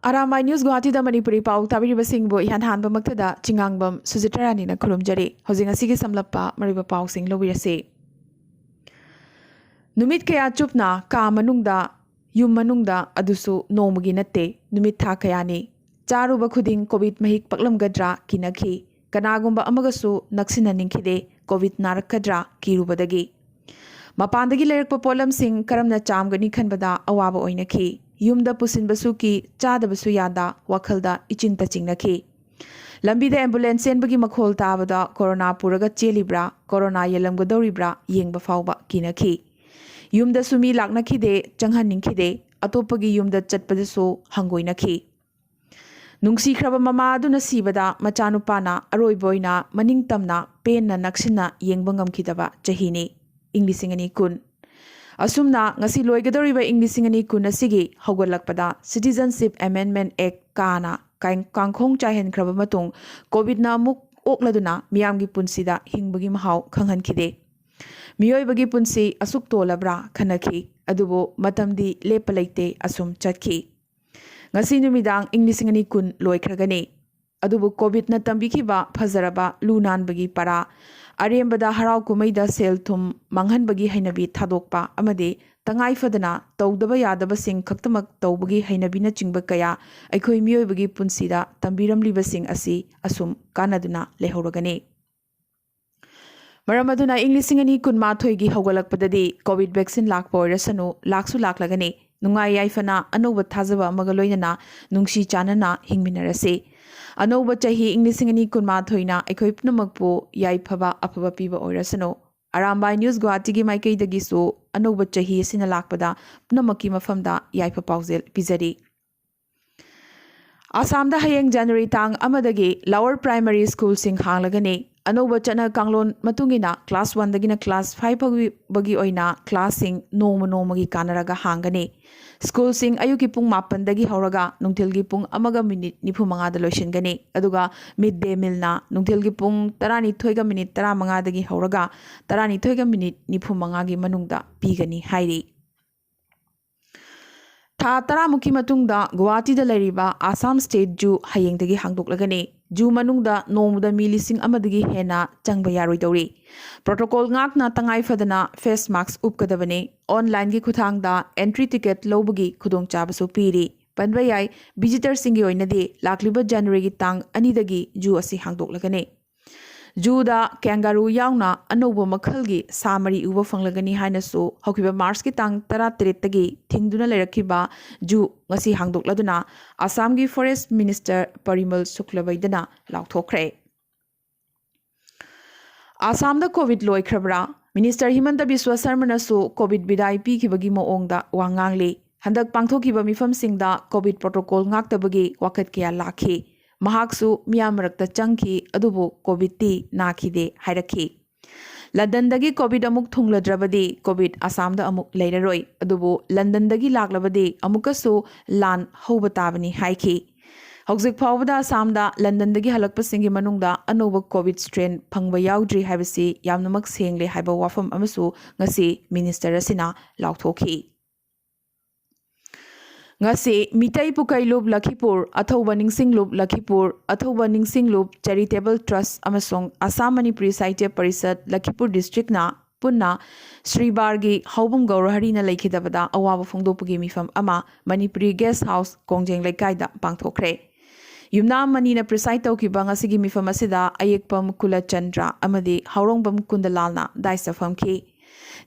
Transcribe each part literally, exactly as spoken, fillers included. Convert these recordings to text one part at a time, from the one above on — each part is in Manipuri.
ꯑꯔꯥꯝꯕꯥꯏ ꯅ꯭ꯌꯨꯁ ꯒꯨꯋꯥꯍꯥꯇꯤꯗ ꯃꯅꯤꯄꯨꯔꯤ ꯄꯥꯎ ꯇꯥꯕꯤꯔꯤꯕꯁꯤꯡꯕꯨ ꯏꯍꯥꯟ ꯍꯥꯟꯕ ꯃꯛꯇꯗ ꯆꯤꯉꯥꯡꯕꯝ ꯁꯨꯖꯤꯇ꯭ꯔꯥꯅꯤꯅ ꯈꯨꯔꯨꯝꯖꯔꯤ꯫ ꯍꯧꯖꯤꯛ ꯉꯁꯤꯒꯤ ꯁꯝꯂꯞꯄ ꯃꯔꯨꯑꯣꯏꯕ ꯄꯥꯎꯁꯤꯡ ꯂꯧꯕꯤꯔꯁꯤ꯫ ꯅꯨꯃꯤꯠ ꯀꯌꯥ ꯆꯨꯞꯅ ꯀꯥ ꯃꯅꯨꯡꯗ, ꯌꯨꯝ ꯃꯅꯨꯡꯗ, ꯑꯗꯨꯁꯨ ꯅꯣꯡꯃꯒꯤ ꯅꯠꯇꯦ, ꯅꯨꯃꯤꯠ ꯊꯥ ꯀꯌꯥꯅꯤ꯫ ꯆꯥꯔꯨꯕ ꯈꯨꯗꯤꯡ ꯀꯣꯚꯤꯗ ꯃꯍꯤꯛ ꯄꯛꯂꯝꯒꯗ꯭ꯔꯥ ꯀꯤꯅꯈꯤ꯫ ꯀꯅꯥꯒꯨꯝꯕ ꯑꯃꯒꯁꯨ ꯅꯛꯁꯤꯟꯅꯅꯤꯡꯈꯤꯗꯦ, ꯀꯣꯚꯤꯗ ꯅꯥꯔꯛꯀꯗ꯭ꯔꯥ ꯀꯤꯔꯨꯕꯗꯒꯤ꯫ ꯃꯄꯥꯟꯗꯒꯤ ꯂꯩꯔꯛꯄ ꯄꯣꯠꯂꯝꯁꯤꯡ ꯀꯔꯝꯅ ꯆꯥꯝꯒꯅꯤ ꯈꯟꯕꯗ ꯑꯋꯥꯕ ꯑꯣꯏꯅꯈꯤ꯫ ꯌꯨꯝꯗ ꯄꯨꯁꯤꯟꯕꯁꯨ ꯀꯤ, ꯆꯥꯗꯕꯁꯨ ꯌꯥꯗ, ꯋꯥꯈꯜꯗ ꯏꯆꯤꯡꯇ ꯆꯤꯡꯅꯈꯤ꯫ ꯂꯝꯕꯤꯗ ꯑꯦꯝꯕꯨꯂꯦꯟꯁ ꯆꯦꯟꯕꯒꯤ ꯃꯈꯣꯜ ꯇꯥꯕꯗ ꯀꯣꯔꯣꯅꯥ ꯄꯨꯔꯒ ꯆꯦꯜꯂꯤꯕ꯭ꯔꯥ, ꯀꯣꯔꯣꯅꯥ ꯌꯦꯜꯂꯝꯒꯗꯧꯔꯤꯕ꯭ꯔꯥ ꯌꯦꯡꯕ ꯐꯥꯎꯕ ꯀꯤꯅꯈꯤ꯫ ꯌꯨꯝꯗꯁꯨ ꯃꯤ ꯂꯥꯛꯅꯈꯤꯗꯦ, ꯆꯪꯍꯟꯅꯤꯡꯈꯤꯗꯦ, ꯑꯇꯣꯞꯄꯒꯤ ꯌꯨꯝꯗ ꯆꯠꯄꯗꯁꯨ ꯍꯪꯒꯣꯏꯅꯈꯤ꯫ ꯅꯨꯡꯁꯤꯈ꯭ꯔꯕ ꯃꯃꯥ ꯑꯗꯨꯅ ꯁꯤꯕꯗ ꯃꯆꯥꯅꯨꯄꯥꯅ ꯑꯔꯣꯏꯕ ꯑꯣꯏꯅ ꯃꯅꯤꯡ ꯇꯝꯅ ꯄꯦꯟꯅ ꯅꯛꯁꯤꯟꯅ ꯌꯦꯡꯕ ꯉꯝꯈꯤꯗꯕ ꯆꯍꯤꯅꯤ, ꯏꯪ ꯂꯤꯁꯤꯡ ꯑꯅꯤ ꯀꯨꯟ꯫ ꯑꯁꯨꯝꯅ ꯉꯁꯤ ꯂꯣꯏꯒꯗꯧꯔꯤꯕ ꯏꯪ ꯂꯤꯁꯤꯡ ꯑꯅꯤ ꯀꯨꯟ ꯑꯁꯤꯒꯤ ꯍꯧꯒꯠꯂꯛꯄꯗ Citizenship Amendment Act ꯀꯥꯅ ꯀꯥꯡ-, ꯀꯥꯡꯈꯣꯡ ꯆꯥꯏꯍꯟꯈ꯭ꯔꯕ ꯃꯇꯨꯡ ꯀꯣꯚꯤꯗꯅ ꯑꯃꯨꯛ ꯑꯣꯛꯂꯗꯨꯅ ꯃꯤꯌꯥꯝꯒꯤ ꯄꯨꯟꯁꯤꯗ ꯍꯤꯡꯕꯒꯤ ꯃꯍꯥꯎ ꯈꯪꯍꯟꯈꯤꯗꯦ꯫ ꯃꯤꯑꯣꯏꯕꯒꯤ ꯄꯨꯟꯁꯤ ꯑꯁꯨꯛ ꯇꯣꯜꯂꯕ꯭ꯔꯥ ꯈꯟꯅꯈꯤ꯫ ꯑꯗꯨꯕꯨ ꯃꯇꯝꯗꯤ ꯂꯦꯞꯄ ꯂꯩꯇꯦ, ꯑꯁꯨꯝ ꯆꯠꯈꯤ꯫ ꯉꯁꯤ ꯅꯨꯃꯤꯗꯥꯡ ꯏꯪ ꯂꯤꯁꯤꯡ ꯑꯅꯤ ꯀꯨꯟ ꯂꯣꯏꯈ꯭ꯔꯒꯅꯤ꯫ ꯑꯗꯨꯕꯨ ꯀꯣꯚꯤꯗꯅ ꯇꯝꯕꯤꯈꯤꯕ ꯐꯖꯔꯕ ꯂꯨ ꯅꯥꯟꯕꯒꯤ ꯄꯔꯥ, ꯑꯔꯦꯝꯕꯗ ꯍꯔꯥꯎ ꯀꯨꯝꯍꯩꯗ ꯁꯦꯜ ꯊꯨꯝ ꯃꯥꯡꯍꯟꯕꯒꯤ ꯍꯩꯅꯕꯤ ꯊꯥꯗꯣꯛꯄ ꯑꯃꯗꯤ ꯇꯉꯥꯏ ꯐꯗꯅ ꯇꯧꯗꯕ ꯌꯥꯗꯕꯁꯤꯡ ꯈꯛꯇꯃꯛ ꯇꯧꯕꯒꯤ ꯍꯩꯅꯕꯤꯅꯆꯤꯡꯕ ꯀꯌꯥ ꯑꯩꯈꯣꯏ ꯃꯤꯑꯣꯏꯕꯒꯤ ꯄꯨꯟꯁꯤꯗ ꯇꯝꯕꯤꯔꯝꯂꯤꯕꯁꯤꯡ ꯑꯁꯤ ꯑꯁꯨꯝ ꯀꯥꯟꯅꯗꯨꯅ ꯂꯩꯍꯧꯔꯒꯅꯤ꯫ ꯃꯔꯝ ꯑꯗꯨꯅ ꯏꯪ ꯂꯤꯁꯤꯡ ꯑꯅꯤ ꯀꯨꯟꯃꯥꯊꯣꯏꯒꯤ ꯍꯧꯒꯠꯂꯛꯄꯗꯗꯤ ꯀꯣꯚꯤꯗ ꯚꯦꯛꯁꯤꯟ ꯂꯥꯛꯄ ꯑꯣꯏꯔꯁꯅꯨ, ꯂꯥꯛꯁꯨ ꯂꯥꯛꯂꯒꯅꯤ, ꯅꯨꯡꯉꯥꯏ ꯌꯥꯏꯐꯅ ꯑꯅꯧꯕ ꯊꯥꯖꯕ ꯑꯃꯒ ꯂꯣꯏꯅꯅ ꯅꯨꯡꯁꯤ ꯆꯥꯟꯅꯅ ꯍꯤꯡꯃꯤꯟꯅꯔꯁꯤ꯫ ꯑꯅꯧꯕ ꯆꯍꯤ ꯏꯪ ꯂꯤꯁꯤꯡ ꯑꯅꯤ ꯀꯨꯟꯃꯥꯊꯣꯏꯅ ꯑꯩꯈꯣꯏ ꯄꯨꯝꯅꯃꯛꯄꯨ ꯌꯥꯏꯐꯕ ꯑꯐꯕ ꯄꯤꯕ ꯑꯣꯏꯔꯁꯅꯨ꯫ ꯑꯔꯥꯝꯕꯥꯏ ꯅ꯭ꯌꯨꯁ ꯒꯨꯋꯥꯍꯥꯇꯤꯒꯤ ꯃꯥꯏꯀꯩꯗꯒꯤꯁꯨ ꯑꯅꯧꯕ ꯆꯍꯤ ꯑꯁꯤꯅ ꯂꯥꯛꯄꯗ ꯄꯨꯝꯅꯃꯛꯀꯤ ꯃꯐꯝꯗ ꯌꯥꯏꯐ ꯄꯥꯎꯖꯦꯜ ꯄꯤꯖꯔꯤ꯫ ꯑꯁꯥꯝꯗ ꯍꯌꯦꯡ ꯖꯅꯋꯥꯔꯤ ꯇꯥꯡ ꯑꯃꯗꯒꯤ lower primary schoolꯁꯤꯡ ꯍꯥꯡꯂꯒꯅꯤ꯫ ꯑꯅꯧꯕ ꯆꯠꯅ ꯀꯥꯡꯂꯣꯟ ꯃꯇꯨꯡ ꯏꯟꯅ class oneꯗꯒꯤꯅ class five ꯐꯥꯎꯕꯒꯤ ꯑꯣꯏꯅ classꯁꯤꯡ ꯅꯣꯡꯃ ꯅꯣꯡꯃꯒꯤ ꯀꯥꯟꯅꯔꯒ ꯍꯥꯡꯒꯅꯤ꯫ Schoolꯁꯤꯡ ꯑꯌꯨꯛꯀꯤ ꯄꯨꯡ ꯃꯥꯄꯟꯗꯒꯤ ꯍꯧꯔꯒ ꯅꯨꯡꯊꯤꯜꯒꯤ ꯄꯨꯡ ꯑꯃꯒ ꯃꯤꯅꯤꯠ ꯅꯤꯐꯨ ꯃꯉꯥꯗ ꯂꯣꯏꯁꯤꯟꯒꯅꯤ꯫ ꯑꯗꯨꯒ mid day mealꯅ ꯅꯨꯡꯊꯤꯜꯒꯤ ꯄꯨꯡ ꯇꯔꯥꯅꯤꯊꯣꯏꯒ ꯃꯤꯅꯤꯠ ꯇꯔꯥꯃꯉꯥꯗꯒꯤ ꯍꯧꯔꯒ ꯇꯔꯥꯅꯤꯊꯣꯏꯒ ꯃꯤꯅꯤꯠ ꯅꯤꯐꯨ ꯃꯉꯥꯒꯤ ꯃꯅꯨꯡꯗ ꯄꯤꯒꯅꯤ ꯍꯥꯏꯔꯤ꯫ ꯊꯥ ꯇꯔꯥꯃꯨꯛꯀꯤ ꯃꯇꯨꯡꯗ ꯒꯨꯋꯥꯍꯥꯇꯤꯗ ꯂꯩꯔꯤꯕ ꯑꯁꯥꯝ ꯁ꯭ꯇꯦꯠ ꯖꯨ ꯍꯌꯦꯡꯗꯒꯤ ꯍꯥꯡꯗꯣꯛꯂꯒꯅꯤ꯫ ꯖꯨ ꯃꯅꯨꯡꯗ ꯅꯣꯡꯃꯗ ꯃꯤ ꯂꯤꯁꯤꯡ ꯑꯃꯗꯒꯤ ꯍꯦꯟꯅ ꯆꯪꯕ ꯌꯥꯔꯣꯏꯗꯧꯔꯤ꯫ ꯄ꯭ꯔꯣꯇꯣꯀꯣꯜ ꯉꯥꯛꯅ ꯇꯉꯥꯏ ꯐꯗꯅ ꯐꯦꯁ ꯃꯥꯛꯁ ꯎꯞꯀꯗꯕꯅꯤ꯫ ꯑꯣꯟꯂꯥꯏꯟꯒꯤ ꯈꯨꯠꯊꯥꯡꯗ ꯑꯦꯟꯇ꯭ꯔꯤ ꯇꯤꯀꯦꯠ ꯂꯧꯕꯒꯤ ꯈꯨꯗꯣꯡꯆꯥꯕꯁꯨ ꯄꯤꯔꯤ꯫ ꯄꯟꯕ ꯌꯥꯏ, ꯚꯤꯖꯤꯇꯔꯁꯤꯡꯒꯤ ꯑꯣꯏꯅꯗꯤ ꯂꯥꯛꯂꯤꯕ ꯖꯅꯋꯥꯔꯤꯒꯤ ꯇꯥꯡ ꯑꯅꯤꯗꯒꯤ ꯖꯨ ꯑꯁꯤ ꯍꯥꯡꯗꯣꯛꯂꯒꯅꯤ꯫ ꯖꯨꯗ ꯀꯦꯡꯒꯥꯔꯨ ꯌꯥꯎꯅ ꯑꯅꯧꯕ ꯃꯈꯜꯒꯤ ꯁꯥ ꯃꯔꯤ ꯎꯕ ꯐꯪꯂꯒꯅꯤ ꯍꯥꯏꯅꯁꯨ ꯍꯧꯈꯤꯕ ꯃꯥꯔꯆꯀꯤ ꯇꯥꯡ ꯇꯔꯥꯇꯔꯦꯠꯇꯒꯤ ꯊꯤꯡꯗꯨꯅ ꯂꯩꯔꯛꯈꯤꯕ ꯖꯨ ꯉꯁꯤ ꯍꯥꯡꯗꯣꯛꯂꯗꯨꯅ ꯑꯁꯥꯝꯒꯤ ꯐꯣꯔꯦꯁ ꯃꯤꯅꯤꯁꯇꯔ ꯄꯔꯤꯃꯜ ꯁꯨꯛꯂꯕꯩꯗꯅ ꯂꯥꯎꯊꯣꯛꯈ꯭ꯔꯦ꯫ ꯑꯁꯥꯝꯗ ꯀꯣꯚꯤꯗ ꯂꯣꯏꯈ꯭ꯔꯕ꯭ꯔꯥ? ꯃꯤꯅꯤꯁꯇꯔ ꯍꯤꯃꯟꯇ ꯕꯤꯁ꯭ꯋ ꯁꯔꯃꯅꯁꯨ ꯀꯣꯚꯤꯗ ꯕꯤꯗꯥꯏ ꯄꯤꯈꯤꯕꯒꯤ ꯃꯑꯣꯡꯗ ꯋꯥ ꯉꯥꯡꯂꯤ꯫ ꯍꯟꯗꯛ ꯄꯥꯡꯊꯣꯛꯈꯤꯕ ꯃꯤꯐꯝꯁꯤꯡꯗ ꯀꯣꯚꯤꯗ ꯄ꯭ꯔꯣꯇꯣꯀꯣꯜ ꯉꯥꯛꯇꯕꯒꯤ ꯋꯥꯀꯠ ꯀꯌꯥ ꯂꯥꯛꯈꯤ꯫ ꯃꯍꯥꯛꯁꯨ ꯃꯤꯌꯥꯝ ꯃꯔꯛꯇ ꯆꯪꯈꯤ, ꯑꯗꯨꯕꯨ ꯀꯣꯚꯤꯗꯇꯤ ꯅꯥꯈꯤꯗꯦ ꯍꯥꯏꯔꯛꯈꯤ꯫ ꯂꯟꯗꯟꯗꯒꯤ ꯀꯣꯚꯤꯗ ꯑꯃꯨꯛ ꯊꯨꯡꯂꯗ꯭ꯔꯕꯗꯤ ꯀꯣꯚꯤꯗ ꯑꯁꯥꯝꯗ ꯑꯃꯨꯛ ꯂꯩꯔꯔꯣꯏ, ꯑꯗꯨꯕꯨ ꯂꯟꯗꯟꯗꯒꯤ ꯂꯥꯛꯂꯕꯗꯤ ꯑꯃꯨꯛꯀꯁꯨ ꯂꯥꯟ ꯍꯧꯕ ꯇꯥꯕꯅꯤ ꯍꯥꯏꯈꯤ꯫ ꯍꯧꯖꯤꯛ ꯐꯥꯎꯕꯗ ꯑꯁꯥꯝꯗ ꯂꯟꯗꯟꯗꯒꯤ ꯍꯜꯂꯛꯄꯁꯤꯡꯒꯤ ꯃꯅꯨꯡꯗ ꯑꯅꯧꯕ ꯀꯣꯚꯤꯗ ꯁ꯭ꯇ꯭ꯔꯦꯟ ꯐꯪꯕ ꯌꯥꯎꯗ꯭ꯔꯤ ꯍꯥꯏꯕꯁꯤ ꯌꯥꯝꯅꯃꯛ ꯁꯦꯡꯂꯦ ꯍꯥꯏꯕ ꯋꯥꯐꯝ ꯑꯃꯁꯨ ꯉꯁꯤ ꯃꯤꯅꯤꯁꯇꯔ ꯑꯁꯤꯅ ꯂꯥꯎꯊꯣꯛꯈꯤ꯫ ꯉꯁꯤ ꯃꯤꯇꯩ ꯄꯨꯀꯩꯂꯨꯞ ꯂꯈꯤꯄꯨꯔ, ꯑꯊꯧꯕ ꯅꯤꯡꯁꯤꯡꯂꯨꯞ ꯂꯈꯤꯄꯨꯔ, ꯑꯊꯧꯕ ꯅꯤꯡꯁꯤꯡꯂꯨꯞ ꯆꯦꯔꯤꯇꯦꯕꯜ ꯇ꯭ꯔꯁ ꯑꯃꯁꯨꯡ ꯑꯁꯥꯝ ꯃꯅꯤꯄꯨꯔꯤ ꯁꯥꯍꯤꯇ꯭ꯌ ꯄꯔꯤꯁꯠ ꯂꯈꯤꯄꯨꯔ ꯗꯤꯁꯇ꯭ꯔꯤꯛꯅ ꯄꯨꯟꯅ ꯁ꯭ꯔꯤ ꯕꯥꯔꯒꯤ ꯍꯥꯎꯕꯝ ꯒꯧꯔꯍꯔꯤꯅ ꯂꯩꯈꯤꯗꯕꯗ ꯑꯋꯥꯕ ꯐꯣꯡꯗꯣꯛꯄꯒꯤ ꯃꯤꯐꯝ ꯑꯃ ꯃꯅꯤꯄꯨꯔꯤ ꯒꯦꯁ ꯍꯥꯎꯁ ꯀꯣꯡꯖꯦꯡ ꯂꯩꯀꯥꯏꯗ ꯄꯥꯡꯊꯣꯛꯈ꯭ꯔꯦ꯫ ꯌꯨꯝꯅꯥꯝ ꯃꯅꯤꯅ ꯄ꯭ꯔꯤꯁꯥꯏꯗ ꯇꯧꯈꯤꯕ ꯉꯁꯤꯒꯤ ꯃꯤꯐꯝ ꯑꯁꯤꯗ ꯑꯌꯦꯛꯄꯝ ꯀꯨꯂꯆꯟꯗ꯭ꯔ ꯑꯃꯗꯤ ꯍꯥꯎꯔꯣꯡꯕꯝ ꯀꯨꯟꯗꯂꯥꯜꯅ ꯗꯥꯏꯁꯇ ꯐꯝꯈꯤ꯫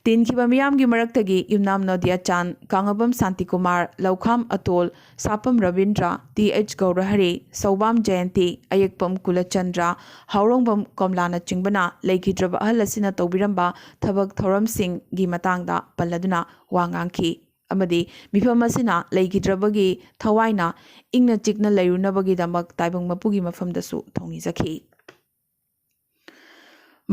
ꯇꯤꯟꯈꯤꯕ ꯃꯤꯌꯥꯝꯒꯤ ꯃꯔꯛꯇꯒꯤ ꯌꯨꯝꯅꯥꯝ ꯅꯣꯗꯤꯌꯥꯆꯥꯟ, ꯀꯥꯉꯕꯝ ꯁꯥꯟꯇꯤꯀꯨꯃꯥꯔ, ꯂꯧꯈꯥꯝ ꯑꯇꯣꯜ, ꯁꯥꯄꯝ ꯔꯕꯤꯟꯗ꯭ꯔ, ꯇꯤ ꯑꯩꯆ ꯒꯧꯔꯍꯔꯤ, ꯁꯧꯕꯥꯝ ꯖꯌꯟꯇꯤ, ꯑꯌꯦꯛꯄꯝ ꯀꯨꯂꯆꯟꯗ꯭ꯔ, ꯍꯥꯎꯔꯣꯡꯕꯝ ꯀꯣꯝꯂꯥꯅꯆꯤꯡꯕꯅ ꯂꯩꯈꯤꯗ꯭ꯔꯕ ꯑꯍꯜ ꯑꯁꯤꯅ ꯇꯧꯕꯤꯔꯝꯕ ꯊꯕꯛ ꯊꯧꯔꯝꯁꯤꯡꯒꯤ ꯃꯇꯥꯡꯗ ꯄꯜꯂꯗꯨꯅ ꯋꯥ ꯉꯥꯡꯈꯤ꯫ ꯑꯃꯗꯤ ꯃꯤꯐꯝ ꯑꯁꯤꯅ ꯂꯩꯈꯤꯗ꯭ꯔꯕꯒꯤ ꯊꯋꯥꯏꯅ ꯏꯪꯅ ꯆꯤꯛꯅ ꯂꯩꯔꯨꯅꯕꯒꯤꯗꯃꯛ ꯇꯥꯏꯕꯪ ꯃꯄꯨꯒꯤ ꯃꯐꯝꯗꯁꯨ ꯊꯧꯅꯤꯖꯈꯤ꯫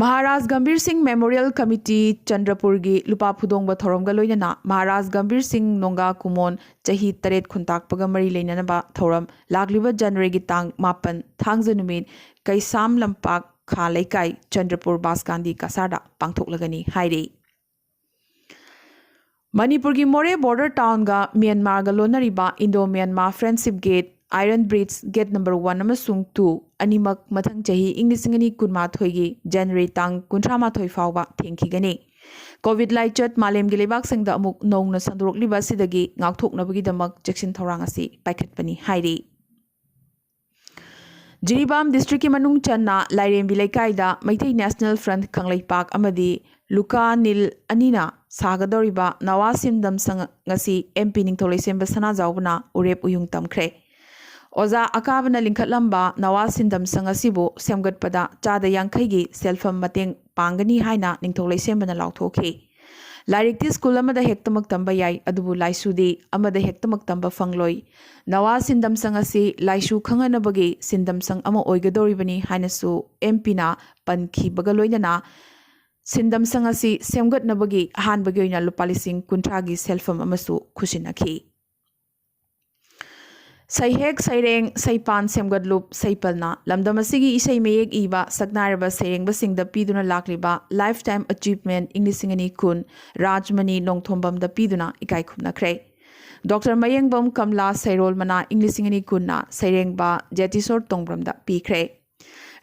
ꯃꯍꯥꯔꯥꯖ ꯒꯝꯚꯤꯔ ꯁꯤꯡ ꯃꯦꯃꯣꯔꯤꯌꯦꯜ ꯀꯃꯤꯇꯤ ꯆꯟꯗ꯭ꯔꯄꯨꯔꯒꯤ ꯂꯨꯄꯥ ꯐꯨꯗꯣꯡꯕ ꯊꯧꯔꯝꯒ ꯂꯣꯏꯅꯅ ꯃꯍꯥꯔꯥꯖ ꯒꯝꯚꯤꯔ ꯁꯤꯡ ꯅꯣꯡꯒꯥ ꯀꯨꯃꯣꯟ ꯆꯍꯤ ꯇꯔꯦꯠ ꯈꯨꯟꯇꯥꯛꯄꯒ ꯃꯔꯤ ꯂꯩꯅꯅꯕ ꯊꯧꯔꯝ ꯂꯥꯛꯂꯤꯕ ꯖꯅꯋꯥꯔꯤꯒꯤ ꯇꯥꯡ ꯃꯥꯄꯟ, ꯊꯥꯡꯖ ꯅꯨꯃꯤꯠ, ꯀꯩꯁꯥꯝ ꯂꯝꯄꯥꯛ ꯈꯥ ꯂꯩꯀꯥꯏ, ꯆꯟꯗ꯭ꯔꯄꯨꯔ ꯕꯥꯁꯀꯥꯟꯗꯤ ꯀꯁꯥꯔꯗ ꯄꯥꯡꯊꯣꯛꯂꯒꯅꯤ ꯍꯥꯏꯔꯤ꯫ ꯃꯅꯤꯄꯨꯔꯒꯤ ꯃꯣꯔꯦ ꯕꯣꯔꯗꯔ ꯇꯥꯎꯟꯒ ꯃ꯭ꯌꯥꯟꯃꯥꯔꯒ ꯂꯣꯟꯅꯔꯤꯕ Indo Myanmar friendship gate, iron bridge gate number one ꯑꯃꯁꯨꯡ ꯇꯨ ꯑꯅꯤꯃꯛ ꯃꯊꯪ ꯆꯍꯤ ꯏꯪ ꯂꯤꯁꯤꯡ ꯑꯅꯤ ꯀꯨꯟꯃꯥꯊꯣꯏꯒꯤ ꯖꯅꯋꯥꯔꯤ ꯇꯥꯡ ꯀꯨꯟꯊ꯭ꯔꯥ ꯃꯥꯊꯣꯏ ꯐꯥꯎꯕ ꯊꯦꯡꯈꯤꯒꯅꯤ꯫ ꯀꯣꯚꯤꯗ ꯂꯥꯏꯆꯠ ꯃꯥꯂꯦꯝꯒꯤ ꯂꯩꯕꯥꯛꯁꯤꯡꯗ ꯑꯃꯨꯛ ꯅꯧꯅ ꯁꯟꯗꯣꯔꯛꯂꯤꯕ ꯑꯁꯤꯗꯒꯤ ꯉꯥꯛꯊꯣꯛꯅꯕꯒꯤꯗꯃꯛ ꯆꯦꯛꯁꯤꯟ ꯊꯧꯔꯥꯡ ꯑꯁꯤ ꯄꯥꯏꯈꯠꯄꯅꯤ ꯍꯥꯏꯔꯤ꯫ ꯖꯤꯔꯤꯕꯥꯝ ꯗꯤꯁꯇ꯭ꯔꯤꯛꯀꯤ ꯃꯅꯨꯡ ꯆꯟꯅ ꯂꯥꯏꯔꯦꯝꯕꯤ ꯂꯩꯀꯥꯏꯗ ꯃꯩꯇꯩ ꯅꯦꯁꯅꯦꯜ ꯐ꯭ꯔꯟꯠ ꯀꯪꯂꯩꯄꯥꯛ ꯑꯃꯗꯤ ꯂꯨꯀꯥ ꯅꯤꯜ ꯑꯅꯤꯅ ꯁꯥꯒꯗꯧꯔꯤꯕ ꯅꯋꯥ ꯁꯤꯟꯗꯝ ꯁꯪ ꯉꯁꯤ ꯑꯦꯝ ꯄꯤ ꯅꯤꯡꯊꯧ ꯂꯩꯁꯦꯝꯕ ꯁꯅꯥꯖꯥꯎꯕꯅ ꯎꯔꯦꯞ ꯎꯌꯨꯡ ꯇꯝꯈ꯭ꯔꯦ꯫ ꯑꯣꯖꯥ ꯑꯀꯥꯕꯅ ꯂꯤꯡꯈꯠꯂꯝꯕ ꯅꯋꯥ ꯁꯤꯟꯗꯝ ꯁꯪ ꯑꯁꯤꯕꯨ ꯁꯦꯝꯒꯠꯄꯗ ꯆꯥꯗ ꯌꯥꯡꯈꯩꯒꯤ ꯁꯦꯜꯐꯝ ꯃꯇꯦꯡ ꯄꯥꯡꯒꯅꯤ ꯍꯥꯏꯅ ꯅꯤꯡꯊꯧ ꯂꯩꯁꯦꯝꯕꯅ ꯂꯥꯎꯊꯣꯛꯈꯤ꯫ ꯂꯥꯏꯔꯤꯛꯇꯤ ꯁ꯭ꯀꯨꯜ ꯑꯃꯗ ꯍꯦꯛꯇꯃꯛ ꯇꯝꯕ ꯌꯥꯏ, ꯑꯗꯨꯕꯨ ꯂꯥꯏꯁꯨꯗꯤ ꯑꯃꯗ ꯍꯦꯛꯇꯃꯛ ꯇꯝꯕ ꯐꯪꯂꯣꯏ꯫ ꯅꯋꯥ ꯁꯤꯟꯗꯝ ꯁꯪ ꯑꯁꯤ ꯂꯥꯏꯁꯨ ꯈꯪꯍꯟꯅꯕꯒꯤ ꯁꯤꯟꯗꯝ ꯁꯪ ꯑꯃ ꯑꯣꯏꯒꯗꯧꯔꯤꯕꯅꯤ ꯍꯥꯏꯅꯁꯨ ꯑꯦꯝ ꯄꯤꯅ ꯄꯟꯈꯤꯕꯒ ꯂꯣꯏꯅꯅ ꯁꯤꯟꯗꯝ ꯁꯪ ꯑꯁꯤ ꯁꯦꯝꯒꯠꯅꯕꯒꯤ ꯑꯍꯥꯟꯕꯒꯤ ꯑꯣꯏꯅ ꯂꯨꯄꯥ ꯂꯤꯁꯤꯡ ꯀꯨꯟꯊ꯭ꯔꯥꯒꯤ ꯁꯦꯜꯐꯝ ꯑꯃꯁꯨ ꯈꯨꯠꯁꯤꯟꯅꯈꯤ꯫ ꯁꯩꯍꯦꯛ, ꯁꯩꯔꯦꯡ, ꯁꯩꯄꯥꯟ ꯁꯦꯝꯒꯠꯂꯨꯞ ꯁꯩꯄꯜꯅ ꯂꯝꯗꯝ ꯑꯁꯤꯒꯤ ꯏꯁꯩ ꯃꯌꯦꯛ ꯏꯕ ꯁꯛꯅꯥꯏꯔꯕ ꯁꯩꯔꯦꯡꯕꯁꯤꯡꯗ ꯄꯤꯗꯨꯅ ꯂꯥꯛꯂꯤꯕ Lifetime Achievement ꯏꯪ ꯂꯤꯁꯤꯡ ꯑꯅꯤ ꯀꯨꯟ ꯔꯥꯖꯃꯅꯤ ꯅꯣꯡꯊꯣꯝꯕꯝꯗ ꯄꯤꯗꯨꯅ ꯏꯀꯥꯏ ꯈꯨꯝꯅꯈ꯭ꯔꯦ꯫ ꯗꯣꯛꯇꯔ ꯃꯌꯦꯡꯕꯝ ꯀꯝꯂꯥ ꯁꯩꯔꯣꯜ ꯃꯅꯥ ꯏꯪ ꯂꯤꯁꯤꯡ ꯑꯅꯤ ꯀꯨꯟꯅ ꯁꯩꯔꯦꯡꯕ ꯖꯦꯇꯤꯁꯣꯔ ꯇꯣꯡꯕ꯭ꯔꯝꯗ ꯄꯤꯈ꯭ꯔꯦ꯫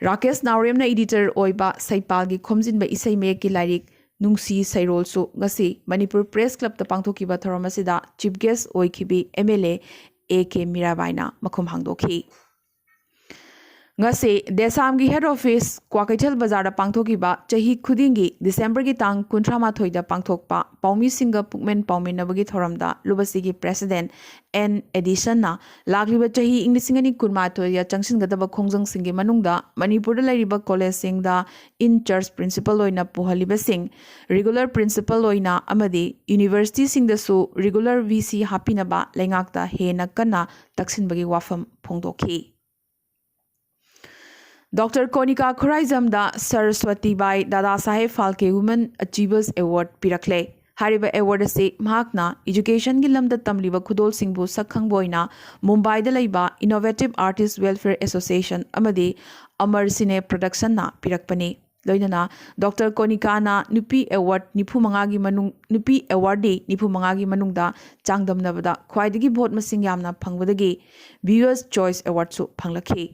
ꯔꯥꯀꯦꯁ ꯅꯥꯎꯔꯦꯝꯅ ꯏꯗꯤꯇꯔ ꯑꯣꯏꯕ ꯁꯩꯄꯥꯜꯒꯤ ꯈꯣꯝꯖꯤꯟꯕ ꯏꯁꯩ ꯃꯌꯦꯛꯀꯤ ꯂꯥꯏꯔꯤꯛ ꯅꯨꯡꯁꯤ ꯁꯩꯔꯣꯜꯁꯨ ꯉꯁꯤ ꯃꯅꯤꯄꯨꯔ ꯄ꯭ꯔꯦꯁ ꯀ꯭ꯂꯕꯇ ꯄꯥꯡꯊꯣꯛꯈꯤꯕ ꯊꯧꯔꯝ ꯑꯁꯤꯗ ꯆꯤꯐ ꯒꯦꯁ ꯑꯣꯏꯈꯤꯕꯤ M L A A K ꯃꯤꯔꯥꯕꯥꯏꯅ ꯃꯈꯨꯝ ꯍꯥꯡꯗꯣꯛꯈꯤ꯫ ꯉꯁꯤ ꯗꯦꯁꯥꯝꯒꯤ ꯍꯦꯗ ꯑꯣꯐꯤꯁ ꯀ꯭ꯋꯥꯀꯩꯊꯦꯜ ꯕꯖꯥꯔꯗ ꯄꯥꯡꯊꯣꯛꯈꯤꯕ ꯆꯍꯤ ꯈꯨꯗꯤꯡꯒꯤ ꯗꯤꯁꯦꯝꯕꯔꯒꯤ ꯇꯥꯡ ꯀꯨꯟꯊ꯭ꯔꯥ ꯃꯥꯊꯣꯏꯗ ꯄꯥꯡꯊꯣꯛꯄ ꯄꯥꯎꯃꯤꯁꯤꯡꯒ ꯄꯨꯛꯃꯦꯟ ꯄꯥꯎꯃꯤꯟꯅꯕꯒꯤ ꯊꯧꯔꯝꯗ ꯂꯨꯕꯁꯤꯒꯤ ꯄ꯭ꯔꯦꯁꯤꯗꯦꯟꯠ ꯑꯦꯟ ꯑꯦꯗꯤꯁꯟꯅ ꯂꯥꯛꯂꯤꯕ ꯆꯍꯤ ꯏꯪ ꯂꯤꯁꯤꯡ ꯑꯅꯤ ꯀꯨꯟꯃꯥꯊꯣꯏꯗ ꯆꯪꯁꯤꯟꯒꯗꯕ ꯈꯣꯡꯖꯪꯁꯤꯡꯒꯤ ꯃꯅꯨꯡꯗ ꯃꯅꯤꯄꯨꯔꯗ ꯂꯩꯔꯤꯕ ꯀꯣꯂꯦꯖꯁꯤꯡꯗ ꯏꯟ ꯆꯥꯔꯖ ꯄ꯭ꯔꯤꯟꯁꯤꯄꯜ ꯑꯣꯏꯅ ꯄꯨꯍꯜꯂꯤꯕꯁꯤꯡ, ꯔꯤꯒꯨꯂꯔ ꯄ꯭ꯔꯤꯟꯁꯤꯄꯜ ꯑꯣꯏꯅ ꯑꯃꯗꯤ ꯌꯨꯅꯤꯚꯔꯁꯤꯇꯤꯁꯤꯡꯗꯁꯨ ꯔꯤꯒꯨꯂꯔ ꯚꯤ ꯁꯤ ꯍꯥꯞꯄꯤꯅꯕ ꯂꯩꯉꯥꯛꯇ ꯍꯦꯟꯅ ꯀꯟꯅ ꯇꯛꯁꯤꯟꯕꯒꯤ ꯋꯥꯐꯝ ꯐꯣꯡꯗꯣꯛꯈꯤ꯫ ꯗꯣꯛꯇꯔ ꯀꯣꯅꯤꯀꯥ ꯈꯨꯔꯥꯏꯖꯝꯗ ꯁꯔꯁ꯭ꯋꯇꯤꯕꯥꯏ ꯗꯥꯗꯥ ꯁꯥꯍꯦꯕ ꯐꯥꯜꯀꯦ ꯋꯨꯃꯦꯟ ꯑꯆꯤꯚꯔꯁ ꯑꯦꯋꯥꯔꯗ ꯄꯤꯔꯛꯂꯦ꯫ ꯍꯥꯏꯔꯤꯕ ꯑꯦꯋꯥꯔꯗ ꯑꯁꯤ ꯃꯍꯥꯛꯅ ꯏꯖꯨꯀꯦꯁꯟꯒꯤ ꯂꯝꯗ ꯇꯝꯂꯤꯕ ꯈꯨꯗꯣꯜꯁꯤꯡꯕꯨ ꯁꯛꯈꯪꯕ ꯑꯣꯏꯅ ꯃꯨꯝꯕꯥꯏꯗ ꯂꯩꯕ Innovative Artist Welfare Association ꯑꯃꯗꯤ ꯑꯃꯔ ꯁꯤꯅꯦ ꯄ꯭ꯔꯣꯗꯛꯁꯟꯅ ꯄꯤꯔꯛꯄꯅꯤ꯫ ꯂꯣꯏꯅꯅ ꯗꯣꯛꯇꯔ ꯀꯣꯅꯤꯀꯥꯅ ꯅꯨꯄꯤ ꯑꯦꯋꯥꯔꯗ ꯅꯤꯐꯨ ꯃꯉꯥꯒꯤ ꯃꯅꯨꯡ ꯅꯨꯄꯤ ꯑꯦꯋꯥꯔꯗꯤ ꯅꯤꯐꯨ ꯃꯉꯥꯒꯤ ꯃꯅꯨꯡꯗ ꯆꯥꯡꯗꯝꯅꯕꯗ ꯈ꯭ꯋꯥꯏꯗꯒꯤ ꯚꯣꯠ ꯃꯁꯤꯡ ꯌꯥꯝꯅ ꯐꯪꯕꯗꯒꯤ Viewer's Choice Awardꯁꯨ ꯐꯪꯂꯛꯈꯤ꯫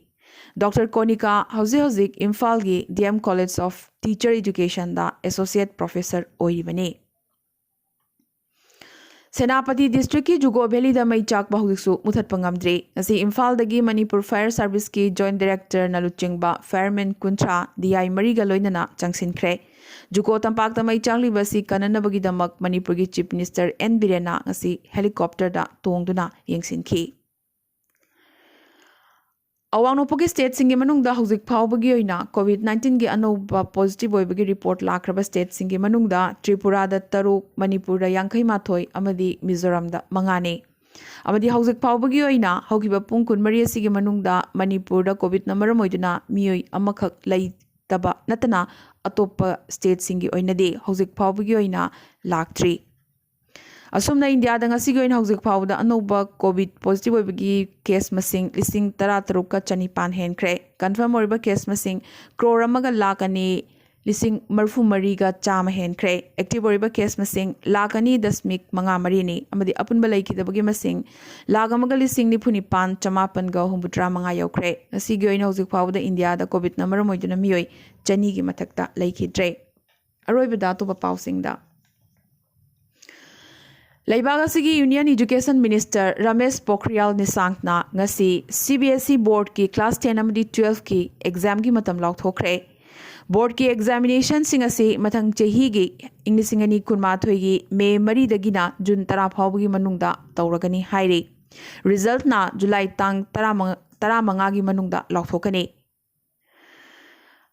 ꯗꯣꯛꯇꯔ ꯀꯣꯅꯤꯀꯥ ꯍꯧꯖꯤꯛ ꯍꯧꯖꯤꯛ ꯏꯝꯐꯥꯜꯒꯤ D M College of Teacher Educationꯗ Associate Professor ꯑꯣꯏꯔꯤꯕꯅꯤ꯫ ꯁꯦꯅꯥꯄꯇꯤ ꯗꯤꯁꯇ꯭ꯔꯤꯛꯀꯤ ꯖꯨꯀꯣ ꯚꯦꯂꯤꯗ ꯃꯩ ꯆꯥꯛꯄ ꯍꯧꯖꯤꯛꯁꯨ ꯃꯨꯊꯠꯄ ꯉꯝꯗ꯭ꯔꯤ꯫ ꯉꯁꯤ ꯏꯝꯐꯥꯜꯗꯒꯤ ꯃꯅꯤꯄꯨꯔ ꯐꯥꯌꯔ ꯁꯥꯔꯚꯤꯁꯀꯤ ꯖꯣꯏꯟꯠ ꯗꯥꯏꯔꯦꯛꯇꯔꯅ ꯂꯨꯆꯤꯡꯕ ꯐꯥꯌꯔꯃꯦꯟ ꯀꯨꯟꯊ꯭ꯔꯥ, D I ꯃꯔꯤꯒ ꯂꯣꯏꯅꯅ ꯆꯪꯁꯤꯟꯈ꯭ꯔꯦ꯫ ꯖꯨꯀꯣ ꯇꯝꯄꯥꯛꯇ ꯃꯩ ꯆꯥꯛꯂꯤꯕ ꯑꯁꯤ ꯀꯟꯅꯅꯕꯒꯤꯗꯃꯛ ꯃꯅꯤꯄꯨꯔꯒꯤ ꯆꯤꯐ ꯃꯤꯅꯤꯁꯇꯔ ꯑꯦꯟ ꯕꯤꯔꯦꯟꯅ ꯉꯁꯤ ꯍꯦꯂꯤꯀꯣꯞꯇꯔꯗ ꯇꯣꯡꯗꯨꯅ ꯌꯦꯡꯁꯤꯟꯈꯤ꯫ ꯑꯋꯥꯡ ꯅꯣꯡꯄꯣꯛꯀꯤ ꯁ꯭ꯇꯦꯠꯁꯤꯡꯒꯤ ꯃꯅꯨꯡꯗ ꯍꯧꯖꯤꯛ ꯐꯥꯎꯕꯒꯤ ꯑꯣꯏꯅ ꯀꯣꯚꯤꯗ ꯅꯥꯏꯟꯇꯤꯟꯒꯤ ꯑꯅꯧꯕ ꯄꯣꯖꯤꯇꯤꯚ ꯑꯣꯏꯕꯒꯤ ꯔꯤꯄꯣꯔꯠ ꯂꯥꯛꯈ꯭ꯔꯕ ꯁ꯭ꯇꯦꯠꯁꯤꯡꯒꯤ ꯃꯅꯨꯡꯗ ꯇ꯭ꯔꯤꯄꯨꯔꯥꯗ ꯇꯔꯨꯛ, ꯃꯅꯤꯄꯨꯔꯗ ꯌꯥꯡꯈꯩ ꯃꯥꯊꯣꯏ ꯑꯃꯗꯤ ꯃꯤꯖꯣꯔꯥꯝꯗ ꯃꯉꯥꯅꯤ꯫ ꯑꯃꯗꯤ ꯍꯧꯖꯤꯛ ꯐꯥꯎꯕꯒꯤ ꯑꯣꯏꯅ ꯍꯧꯈꯤꯕ ꯄꯨꯡ ꯀꯨꯟꯃꯔꯤ ꯑꯁꯤꯒꯤ ꯃꯅꯨꯡꯗ ꯃꯅꯤꯄꯨꯔꯗ ꯀꯣꯚꯤꯗꯅ ꯃꯔꯝ ꯑꯣꯏꯗꯨꯅ ꯃꯤꯑꯣꯏ ꯑꯃꯈꯛ ꯂꯩꯇꯕ ꯅꯠꯇꯅ ꯑꯇꯣꯞꯄ ꯁ꯭ꯇꯦꯠꯁꯤꯡꯒꯤ ꯑꯣꯏꯅꯗꯤ ꯍꯧꯖꯤꯛ ꯐꯥꯎꯕꯒꯤ ꯑꯣꯏꯅ ꯂꯥꯛꯇ꯭ꯔꯤ꯫ ꯑꯁꯨꯝꯅ ꯏꯟꯗꯤꯌꯥꯗ ꯉꯁꯤꯒꯤ ꯑꯣꯏꯅ ꯍꯧꯖꯤꯛ ꯐꯥꯎꯕꯗ ꯑꯅꯧꯕ ꯀꯣꯚꯤꯗ ꯄꯣꯖꯤꯇꯤꯚ ꯑꯣꯏꯕꯒꯤ ꯀꯦꯁ ꯃꯁꯤꯡ ꯂꯤꯁꯤꯡ ꯇꯔꯥ ꯇꯔꯨꯛꯀ ꯆꯅꯤꯄꯥꯟ ꯍꯦꯟꯈ꯭ꯔꯦ꯫ ꯀꯟꯐꯥꯔꯝ ꯑꯣꯏꯔꯤꯕ ꯀꯦꯁ ꯃꯁꯤꯡ ꯀ꯭ꯔꯣꯔ ꯑꯃꯒ ꯂꯥꯈ ꯑꯅꯤ ꯂꯤꯁꯤꯡ ꯃꯔꯤꯐꯨ ꯃꯔꯤꯒ ꯆꯥꯝꯃ ꯍꯦꯟꯈ꯭ꯔꯦ꯫ ꯑꯦꯛꯇꯤꯚ ꯑꯣꯏꯔꯤꯕ ꯀꯦꯁ ꯃꯁꯤꯡ ꯂꯥꯈ ꯑꯅꯤ ꯗꯁꯃꯤꯛ ꯃꯉꯥ ꯃꯔꯤꯅꯤ ꯑꯃꯗꯤ ꯑꯄꯨꯟꯕ ꯂꯩꯈꯤꯗꯕꯒꯤ ꯃꯁꯤꯡ ꯂꯥꯈ ꯑꯃꯒ ꯂꯤꯁꯤꯡ ꯅꯤꯐꯨ ꯅꯤꯄꯥꯟ ꯆꯃꯥꯄꯟꯒ ꯍꯨꯝꯐꯨꯇꯔꯥ ꯃꯉꯥ ꯌꯧꯈ꯭ꯔꯦ꯫ ꯉꯁꯤꯒꯤ ꯑꯣꯏꯅ ꯍꯧꯖꯤꯛ ꯐꯥꯎꯕꯗ ꯏꯟꯗꯤꯌꯥꯗ ꯀꯣꯚꯤꯗꯅ ꯃꯔꯝ ꯑꯣꯏꯗꯨꯅ ꯃꯤꯑꯣꯏ ꯆꯅꯤꯒꯤ ꯃꯊꯛꯇ ꯂꯩꯈꯤꯗ꯭ꯔꯦ꯫ ꯑꯔꯣꯏꯕꯗ ꯑꯇꯣꯞꯄ ꯄꯥꯎꯁꯤꯡꯗ꯫ ꯂꯩꯕꯥꯛ ꯑꯁꯤꯒꯤ union education minister Ramesh Pokhriyal ꯅꯤꯁꯥꯡꯅ ꯉꯁꯤ C B S E ꯕꯣꯔꯗꯀꯤ ꯀ꯭ꯂꯥꯁ ꯇꯦꯟ ꯑꯃꯗꯤ ꯇꯨꯋꯦꯜꯐꯀꯤ ꯑꯦꯛꯖꯥꯝꯒꯤ ꯃꯇꯝ ꯂꯥꯎꯊꯣꯛꯈ꯭ꯔꯦ꯫ ꯕꯣꯔꯗꯀꯤ ꯑꯦꯛꯖꯥꯃꯤꯅꯦꯁꯟꯁꯤꯡ ꯑꯁꯤ ꯃꯊꯪ ꯆꯍꯤꯒꯤ ꯏꯪ ꯂꯤꯁꯤꯡ ꯑꯅꯤ ꯀꯨꯟꯃꯥꯊꯣꯏꯒꯤ ꯃꯦ ꯃꯔꯤꯗꯒꯤꯅ ꯖꯨꯟ ꯇꯔꯥ ꯐꯥꯎꯕꯒꯤ ꯃꯅꯨꯡꯗ ꯇꯧꯔꯒꯅꯤ ꯍꯥꯏꯔꯤ꯫ ꯔꯤꯖꯜꯠꯅ ꯖꯨꯂꯥꯏ ꯇꯥꯡ ꯇꯔꯥꯃꯉꯥ, ꯇꯔꯥꯃꯉꯥꯒꯤ ꯃꯅꯨꯡꯗ ꯂꯥꯎꯊꯣꯛꯀꯅꯤ꯫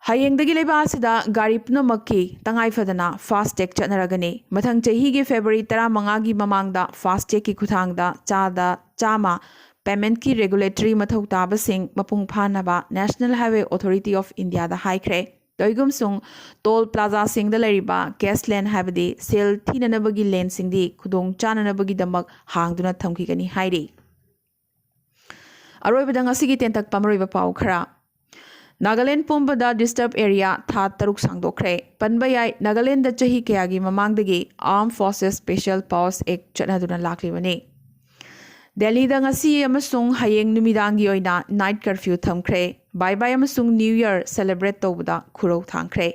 ꯍꯌꯦꯡꯗꯒꯤ ꯂꯩꯕꯥꯛ ꯑꯁꯤꯗ ꯒꯥꯔꯤ ꯄꯨꯝꯅꯃꯛꯀꯤ ꯇꯉꯥꯏ ꯐꯗꯅ ꯐꯥꯁ ꯇꯦꯒ ꯆꯠꯅꯔꯒꯅꯤ꯫ ꯃꯊꯪ ꯆꯍꯤꯒꯤ ꯐꯦꯕ꯭ꯔꯨꯋꯥꯔꯤ ꯇꯔꯥꯃꯉꯥꯒꯤ ꯃꯃꯥꯡꯗ ꯐꯥꯁ ꯇꯦꯒꯀꯤ ꯈꯨꯠꯊꯥꯡꯗ ꯆꯥꯗ ꯆꯥꯝꯃ ꯄꯦꯃꯦꯟꯠꯀꯤ ꯔꯦꯒꯨꯂꯦꯇꯔꯤ ꯃꯊꯧ ꯇꯥꯕꯁꯤꯡ ꯃꯄꯨꯡ ꯐꯥꯅꯕ National Highway Authority of Indiaꯗ ꯍꯥꯏꯈ꯭ꯔꯦ꯫ ꯀꯔꯤꯒꯨꯝꯁꯨꯡ ꯇꯣꯜ ꯄ꯭ꯂꯥꯖꯥꯁꯤꯡꯗ ꯂꯩꯔꯤꯕ ꯀꯦꯁ ꯂꯦꯟ ꯍꯥꯏꯕꯗꯤ ꯁꯦꯜ ꯊꯤꯅꯅꯕꯒꯤ ꯂꯦꯟꯁꯤꯡꯗꯤ ꯈꯨꯗꯣꯡ ꯆꯥꯅꯅꯕꯒꯤꯗꯃꯛ ꯍꯥꯡꯗꯨꯅ ꯊꯝꯈꯤꯒꯅꯤ ꯍꯥꯏꯔꯤ꯫ ꯑꯔꯣꯏꯕꯗ ꯉꯁꯤꯒꯤ ꯇꯦꯟꯇꯛꯄ ꯃꯔꯨꯑꯣꯏꯕ ꯄꯥꯎ ꯈꯔ꯫ ꯅꯥꯒꯥꯂꯦꯟ ꯄꯨꯝꯕꯗ ꯗꯤꯁꯇꯔꯕ ꯑꯦꯔꯤꯌꯥ ꯊꯥ ꯇꯔꯨꯛ ꯁꯥꯡꯗꯣꯛꯈ꯭ꯔꯦ꯫ ꯄꯟꯕ ꯌꯥꯏ, ꯅꯥꯒꯥꯂꯦꯟꯗ ꯆꯍꯤ ꯀꯌꯥꯒꯤ ꯃꯃꯥꯡꯗꯒꯤ Armed Forces Special Powers Act ꯆꯠꯅꯗꯨꯅ ꯂꯥꯛꯂꯤꯕꯅꯤ꯫ ꯗꯦꯜꯂꯤꯗ ꯉꯁꯤ ꯑꯃꯁꯨꯡ ꯍꯌꯦꯡ ꯅꯨꯃꯤꯗꯥꯡꯒꯤ ꯑꯣꯏꯅ ꯅꯥꯏꯠ ꯀꯔꯐ꯭ꯌꯨ ꯊꯝꯈ꯭ꯔꯦ꯫ ꯕꯥꯏ ꯕꯥꯏ ꯑꯃꯁꯨꯡ ꯅ꯭ꯌꯨ ꯌꯔ ꯁꯦꯂꯦꯕ꯭ꯔꯦꯠ ꯇꯧꯕꯗ ꯈꯨꯔꯧ ꯊꯥꯡꯈ꯭ꯔꯦ꯫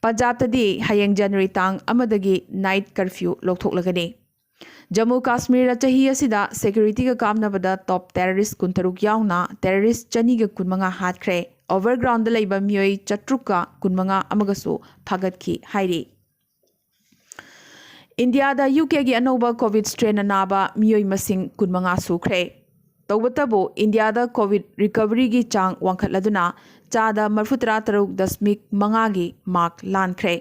ꯄꯟꯖꯥꯕꯇꯗꯤ ꯍꯌꯦꯡ ꯖꯅꯋꯥꯔꯤ ꯇꯥꯡ ꯑꯃꯗꯒꯤ ꯅꯥꯏꯠ ꯀꯔꯐ꯭ꯌꯨ ꯂꯧꯊꯣꯛꯂꯒꯅꯤ꯫ ꯖꯝꯃꯨ ꯀꯥꯁꯃꯤꯔꯗ ꯆꯍꯤ ꯑꯁꯤꯗ ꯁꯦꯀ꯭ꯌꯨꯔꯤꯇꯤꯒ ꯀꯥꯞꯅꯕꯗ ꯇꯣꯞ ꯇꯦꯔꯣꯔꯤꯁ ꯀꯨꯟꯇꯔꯨꯛ ꯌꯥꯎꯅ ꯇꯦꯔꯣꯔꯤꯁ ꯆꯅꯤꯒ ꯀꯨꯟꯃꯉꯥ ꯍꯥꯠꯈ꯭ꯔꯦ꯫ ꯑꯣꯚꯔꯒ꯭ꯔꯥꯎꯟꯗ ꯂꯩꯕ ꯃꯤꯑꯣꯏ ꯆꯥꯇ꯭ꯔꯨꯛꯀ ꯀꯨꯟꯃꯉꯥ ꯑꯃꯒꯁꯨ ꯐꯥꯒꯠꯈꯤ ꯍꯥꯏꯔꯤ꯫ ꯏꯟꯗꯤꯌꯥꯗ ꯌꯨ ꯀꯦꯒꯤ ꯑꯅꯧꯕ ꯀꯣꯚꯤꯗ ꯁ꯭ꯇ꯭ꯔꯦꯟꯅ ꯅꯥꯕ ꯃꯤꯑꯣꯏ ꯃꯁꯤꯡ ꯀꯨꯟꯃꯉꯥ ꯁꯨꯈ꯭ꯔꯦ꯫ ꯇꯧꯕꯇꯕꯨ ꯏꯟꯗꯤꯌꯥꯗ ꯀꯣꯚꯤꯗ ꯔꯤꯀꯚꯔꯤꯒꯤ ꯆꯥꯡ ꯋꯥꯡꯈꯠꯂꯗꯨꯅ ꯆꯥꯗ ꯃꯔꯤꯐꯨꯇꯔꯥ ꯇꯔꯨꯛ ꯗꯁꯃꯤꯛ ꯃꯉꯥꯒꯤ ꯃꯥꯔꯛ ꯂꯥꯟꯈ꯭ꯔꯦ꯫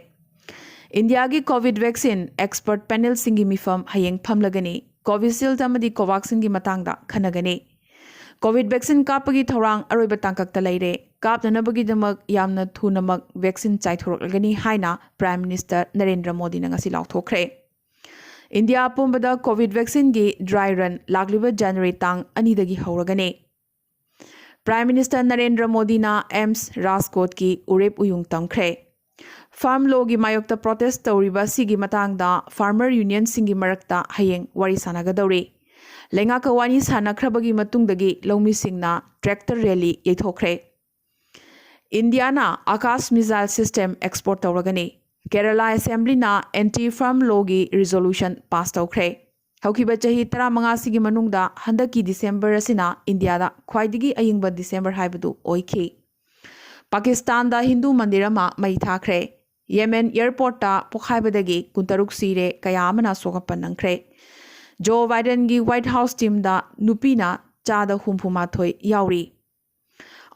ꯏꯟꯗꯤꯌꯥꯒꯤ ꯀꯣꯚꯤꯗ ꯚꯦꯛꯁꯤꯟ ꯑꯦꯛꯁꯄꯔꯠ ꯄꯦꯅꯦꯜꯁꯤꯡꯒꯤ ꯃꯤꯐꯝ ꯍꯌꯦꯡ ꯐꯝꯂꯒꯅꯤ꯫ ꯀꯣꯚꯤꯁꯤꯜꯗ ꯑꯃꯗꯤ ꯀꯣꯚꯥꯛꯁꯤꯟꯒꯤ ꯃꯇꯥꯡꯗ ꯈꯟꯅꯒꯅꯤ꯫ ꯀꯣꯚꯤꯗ ꯚꯦꯛꯁꯤꯟ ꯀꯥꯞꯄꯒꯤ ꯊꯧꯔꯥꯡ ꯑꯔꯣꯏꯕ ꯇꯥꯡꯀꯛꯇ ꯂꯩꯔꯦ꯫ ꯀꯥꯞꯅꯅꯕꯒꯤꯗꯃꯛ ꯌꯥꯝꯅ ꯊꯨꯅꯃꯛ ꯚꯦꯛꯁꯤꯟ ꯆꯥꯏꯊꯣꯔꯛꯂꯒꯅꯤ ꯍꯥꯏꯅ ꯄ꯭ꯔꯥꯏꯝ ꯃꯤꯅꯤꯁꯇꯔ ꯅꯔꯦꯟꯗ꯭ꯔ ꯃꯣꯗꯤꯅ ꯉꯁꯤ ꯂꯥꯎꯊꯣꯛꯈ꯭ꯔꯦ꯫ ꯏꯟꯗꯤꯌꯥ ꯄꯨꯝꯕꯗ ꯀꯣꯚꯤꯗ ꯚꯦꯛꯁꯤꯟꯒꯤ ꯗ꯭ꯔꯥꯏ ꯔꯟ ꯂꯥꯛꯂꯤꯕ ꯖꯅꯋꯥꯔꯤ ꯇꯥꯡ ꯑꯅꯤꯗꯒꯤ ꯍꯧꯔꯒꯅꯤ꯫ ꯄ꯭ꯔꯥꯏꯝ ꯃꯤꯅꯤꯁꯇꯔ ꯅꯔꯦꯟꯗ꯭ꯔ ꯃꯣꯗꯤꯅ ꯑꯦꯝꯁ ꯔꯥꯖꯀꯣꯠꯀꯤ ꯎꯔꯦꯞ ꯎꯌꯨꯡ ꯇꯝꯈ꯭ꯔꯦ꯫ ꯐꯥꯔꯝ ꯂꯣꯒꯤ ꯃꯥꯌꯣꯛꯇ ꯄ꯭ꯔꯣꯇꯦꯁ ꯇꯧꯔꯤꯕ ꯑꯁꯤꯒꯤ ꯃꯇꯥꯡꯗ ꯐꯥꯔꯃꯔ ꯌꯨꯅꯤꯌꯟꯁꯤꯡꯒꯤ ꯃꯔꯛꯇ ꯍꯌꯦꯡ ꯋꯥꯔꯤ ꯁꯥꯟꯅꯒꯗꯧꯔꯤ꯫ ꯂꯩꯉꯥꯛꯀ ꯋꯥꯔꯤ ꯁꯥꯟꯅꯈ꯭ꯔꯕꯒꯤ ꯃꯇꯨꯡꯗꯒꯤ ꯂꯧꯃꯤꯁꯤꯡꯅ ꯇ꯭ꯔꯦꯛꯇꯔ ꯔꯦꯂꯤ ꯌꯩꯊꯣꯛꯈ꯭ꯔꯦ꯫ ꯏꯟꯗꯤꯌꯥꯅ ꯑꯀꯥꯁ ꯃꯤꯁꯥꯏꯜ ꯁꯤꯁꯇꯦꯝ ꯑꯦꯛꯁꯄꯣꯔꯠ ꯇꯧꯔꯒꯅꯤ꯫ ꯀꯦꯔꯂꯥ ꯑꯦꯁꯦꯝꯕ꯭ꯂꯤꯅ ꯑꯦꯟꯇꯤ ꯐꯥꯔꯝ ꯂꯣꯒꯤ ꯔꯤꯖꯣꯂꯨꯁꯟ ꯄꯥꯁ ꯇꯧꯈ꯭ꯔꯦ꯫ ꯍꯧꯈꯤꯕ ꯆꯍꯤ ꯇꯔꯥꯃꯉꯥ ꯁꯤꯒꯤ ꯃꯅꯨꯡꯗ ꯍꯟꯗꯛꯀꯤ ꯗꯤꯁꯦꯝꯕꯔ ꯑꯁꯤꯅ ꯏꯟꯗꯤꯌꯥꯗ ꯈ꯭ꯋꯥꯏꯗꯒꯤ ꯑꯏꯪꯕ ꯗꯤꯁꯦꯝꯕꯔ ꯍꯥꯏꯕꯗꯨ ꯑꯣꯏꯈꯤ꯫ ꯄꯥꯀꯤꯁꯇꯥꯟꯗ ꯍꯤꯟꯗꯨ ꯃꯟꯗꯤꯔ ꯑꯃ ꯃꯩ ꯊꯥꯈ꯭ꯔꯦ꯫ ꯌꯦꯃꯦꯟ ꯑꯦꯌꯔꯄꯣꯔꯠꯇ ꯄꯣꯈꯥꯏꯕꯗꯒꯤ ꯀꯨꯟꯇꯔꯨꯛ ꯁꯤꯔꯦ, ꯀꯌꯥ ꯑꯃꯅ ꯑꯁꯣꯛ ꯑꯄꯟ ꯅꯪꯈ꯭ꯔꯦ꯫ ꯖꯣ ꯕꯥꯏꯗꯟꯒꯤ ꯋꯥꯏꯠ ꯍꯥꯎꯁ ꯇꯤꯝꯗ ꯅꯨꯄꯤꯅ ꯆꯥꯗ ꯍꯨꯝꯐꯨ ꯃꯥꯊꯣꯏ ꯌꯥꯎꯔꯤ꯫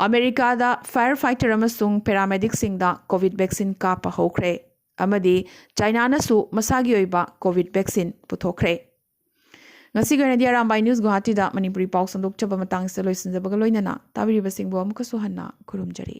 ꯑꯃꯦꯔꯤꯀꯥꯗ ꯐꯥꯌꯔ ꯐꯥꯏꯇꯔ ꯑꯃꯁꯨꯡ ꯄꯦꯔꯥꯃꯦꯗꯤꯛꯁꯤꯡꯗ ꯀꯣꯚꯤꯗ ꯚꯦꯛꯁꯤꯟ ꯀꯥꯞꯄ ꯍꯧꯈ꯭ꯔꯦ ꯑꯃꯗꯤ ꯆꯥꯏꯅꯥꯅꯁꯨ ꯃꯁꯥꯒꯤ ꯑꯣꯏꯕ ꯀꯣꯚꯤꯗ ꯚꯦꯛꯁꯤꯟ ꯄꯨꯊꯣꯛꯈ꯭ꯔꯦ꯫ ꯉꯁꯤꯒꯤ ꯑꯣꯏꯅꯗꯤ ꯑꯔꯥꯝꯕꯥꯏ ꯅ꯭ꯌꯨꯁ ꯒꯨꯋꯥꯍꯥꯇꯤꯗ ꯃꯅꯤꯄꯨꯔꯤ ꯄꯥꯎ ꯁꯟꯗꯣꯛꯆꯕ ꯃꯇꯥꯡꯁꯤꯗ ꯂꯣꯏꯁꯤꯟꯖꯕꯒ ꯂꯣꯏꯅꯅ ꯇꯥꯕꯤꯔꯤꯕꯁꯤꯡꯕꯨ ꯑꯃꯨꯛꯀꯁꯨ ꯍꯟꯅ ꯈꯨꯔꯨꯝꯖꯔꯤ꯫